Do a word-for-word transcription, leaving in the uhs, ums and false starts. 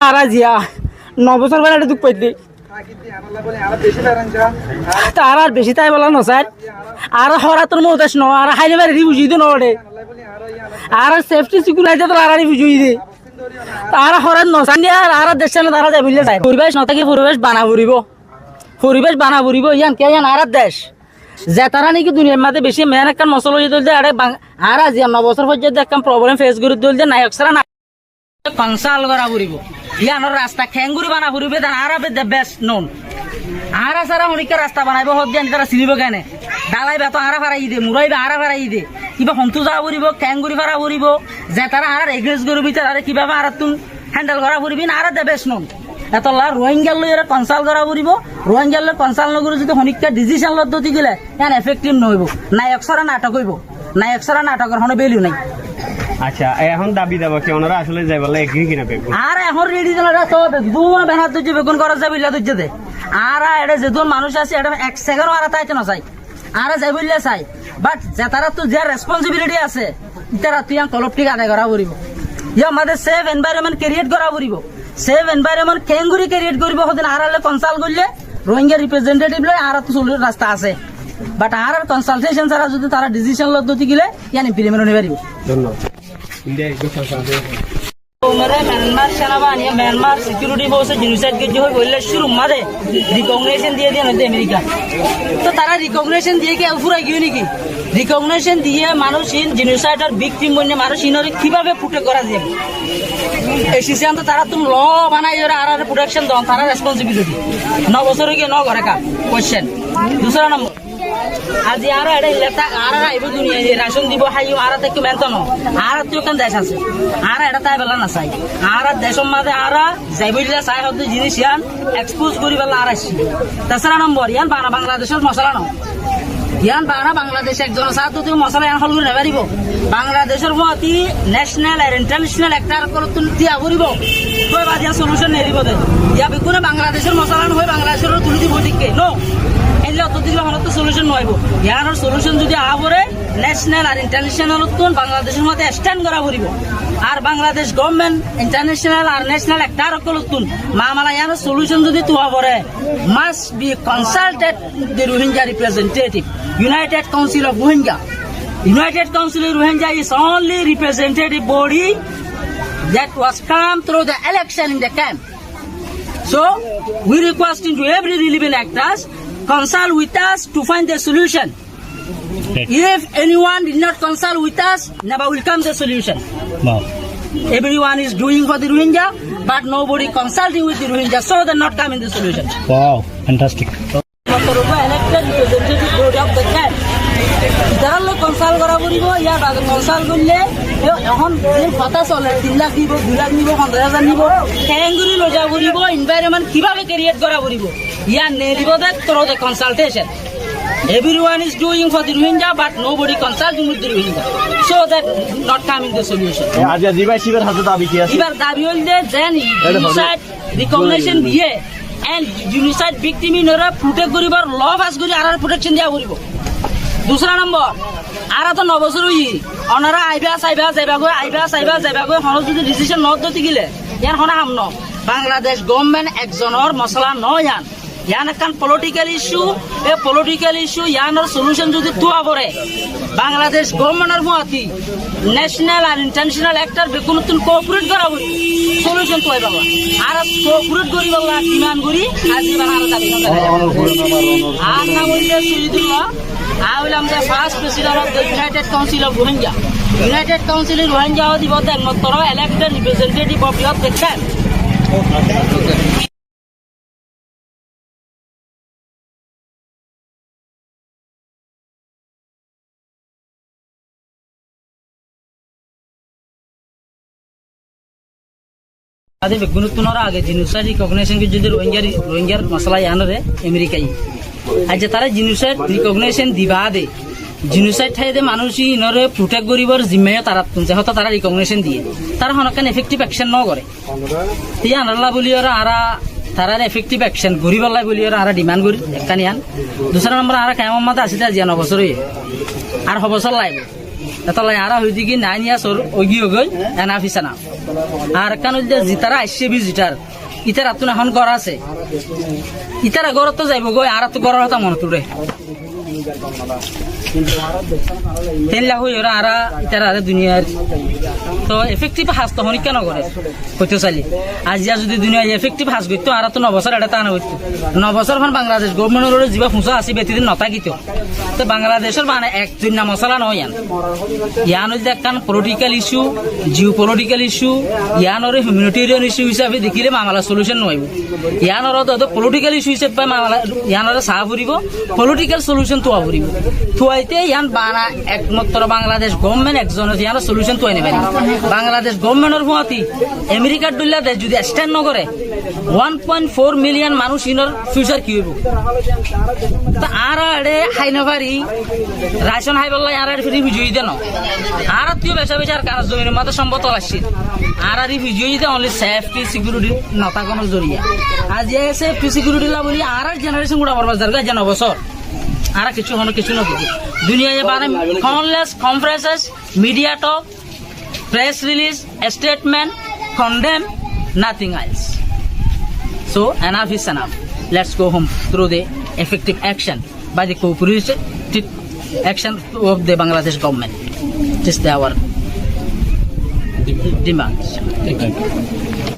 Añára ziya no bosór fore eçé duk faitté. Te añára ar beci táibolla no sair. Añára hórator muhtoj no, añára háile mari rifuji de no óde. Añára sefti sikiuriti de añára rifuji de. Te añára hórat no sair de, ar añára decánot añára zaibolla sair. Foribec no táke, foribec bana foribo. Foribec bana foribo, yián ki, yián añárar dec. Zetará niki duniyar maze beci meén ekkán mosala óiye de óilde, añára ziya no bosór foijjonto ekkán problem fes gorí de óilde, nayok sára na konsalt gora foribo. Yiánor rasta keéngori bana foribo, yián añára bes noón. Añára sára honikka rasta banaibo hoódde, yián tará sinibo kene? Dálai beto añára faraiyí de, murai be añára faraiyí de. Kiba hontú za foribo, keéngori fara foribo, zetará añárar against goribo, tarare kibabe añárattún handle gora foribo, yián añára de bes noón. Etolla Rohingyar loi konsalt gora foribo. Rohingyar loi konsalt no gori zodi honikka disizon lodde óti gele, yián efektif no óibo. Nayok sára natok óibo. Nayok sára natokor hono value nai. Accá, ehón dabi daba ki onora asóle zaibolla egri ki na beggún? Añára ehón redi de no, añára to beggún benar dóijje, beggún górot zaibolla dóijje de. Añára eçé zedún manúic así, eçé ek sekend añára táito no sai. Añára zaibolla sai. But zetaráttu ze responsibility asé, ítarattu yián kolektif adai gora foribo. Yián maze sef environment create gora foribo. Sef environment keéngori create goribo, hodin añárar loi konsalt goille, Rohingya representative loi añárattu solir rasta asé. But añárar consultation sára zodi tará decision lodde óti gele, yián implement ói no faribo. Dhonnobad. India ekdom consultation. Umore Myanmar senabahini, Myanmar security force e genocide goijje hoi boille cúrur maze recognition diye diye no de America. To tará recognition diye ki furai giyói niki? Recognition diye manúic ín, genocide or victim boinne manúic ínore kibabe protect gora zaibo? Ei system to tará tun law banai ore añárare protection don, tará responsibility. No bosór ói giyé no gore kam. Question. Dusra nombor. Azi añára eçé illata, añára aibo duniyai, ration dibo, háiyum, añára táikkum, ento no. Añárattu ekkán dec asé. Añára eçé táibolla no sai. Añára decor maze añára zaibolla sai, hodde jinis yián expose goribolla añára aiccí. Tesara nombor, yián bana Bangladecor mosala no. Yián bana Bangladec ekzonor sáte to mosala yián hol gori no faribo. Bangladecor fúañti national ar international actor ókkolottun tiya foribo. Toi bade yián solution no dibo de. Yián beggúne Bangladecor mosala no hoi Bangladecor tuli dibo, thík no? Eilla otto dile honottu solution no aibo. Yiánor solution zodi aá fore, national ar international ottun Bangladecor maze stand gora foribo. Ar Bangladesh government international ar national actor ókkolottun mamala yiánor solution zodi tuwa fore, must be consulted the Rohingya representative, United Council of Rohingya. United Council of Rohingya is only representative body that was come through the election in the camp. So, we requesting to every relevant actors, consult with us to find the solution. If anyone did not consult with us, never will come the solution. Wow. Everyone is doing for the Rohingya, but nobody consulting with the Rohingya, so they not coming the solution. Wow, fantastic. Elected representative body of the camp. Ítarar loi consult gora foribo, yar bade consult goille, ehón ze hotá soler, tin lak nibo, dui lak nibo, fonzaic házar nibo, kengori loi za foribo, environment kibabe create gora foribo, yián no dibo de through the consultation. Everyone is doing for the Rohingya, but nobody consulting with the Rohingya. So that not coming the solution. Azi, azi bái, ibar hásé dabi ki asé? Ibar dabi óilde, then genocide recognition diye, and genocide victim ínore protect goribar law pass gori añára protection diya foribo. Dusra nombor, añára to no bosór óiye, onora aiba saiba zaiba goi, aiba saiba zaiba goi, hono zodi decision no dóti gile, yián hono ham no. Bangladesh government ekzonor mosala no yián. Yián ekkán political issue, e political issue yiánor solution zodi tuwa fore, Bangladesh government or fúañti national ar international actor beggúnottun cooperate gora foribo, solution tuwai faribo. Añára cooperate goribolla demand gori, azi bana añára dabi gori. Añár nam óilde Soyidullah, añí óilam de first president of the United Council of Rohingya. United Council of Rohingya óilde ekmatro elected representative of the camp. Ade beggúnottún ore age genocide recognition goijjé de Rohingya, Rohingyar mosala yiánore Americaye. Aijja tará genocide recognition di bade, genocide thaiyé de manúic ínore protect goribar zimma yó tarattún, zehóto tará recognition diyé. Tará honokkán effective action no gore. Te yiánolla buli ore añára tarare effective action goribolla buli ore añára demand gorir, ekkán yián. Dusra nombor, añára kemfor maze así de aijja no bosór óiye. Ar ho bosór laibo? Etolla añára hoidé ki nine years óigiyoi, enough is enough. Ar ekkán óilde zitara aiccé visitor, ítarattún ehón gór asé. Ítara górottú zaibogói, añárattú góror hotá monot uçé. Héndilla hoiyóre añára ítararé duniyair to effective has to honíkka nogoré. Hoitó sailé, aijja zodi duniyai effective has goittó, añárattú no bosór eçé tána foittó. No bosór fán Bangladesh government or zibá fusá asé, ibá etodin no tákito. Te Bangladeshor bana ek duinna mosala no yián. Yián óilde ekkán political issue, geopolitical issue, yiánoré humanitarian issue hísabe dekíle mamala solution no óibo. Yiánoré de political issue hísabe mamala, yiánoré saá foribó, political solution tuwa foribó. Tuwaite yián bana ekmatro Bangladesh government ekzone yiánor solution tuwai no faribo. Bangladesh government or fúañti Amerikar dóilla dec zodi stand no goré, one point four million manúic inor future ki óibo? Te añára eçé hái no fari, ration háibolla añára refugee de no. Añárattú beca beca Arkanor zominor mazé sombot tolaccé. Añára refugee de only safety security no tákonor zoriya. Aijja safety security lla buli añárar generation gura borbad zargói, aijja no bosór. Añára kessú hono kessú no dekí. Duniyai bana countless conferences, media talk, press release, statement, condemn, nothing else. So enough is enough. Let's go home through the effective action by the cooperative action of the Bangladesh government. This is our demand. Thank you.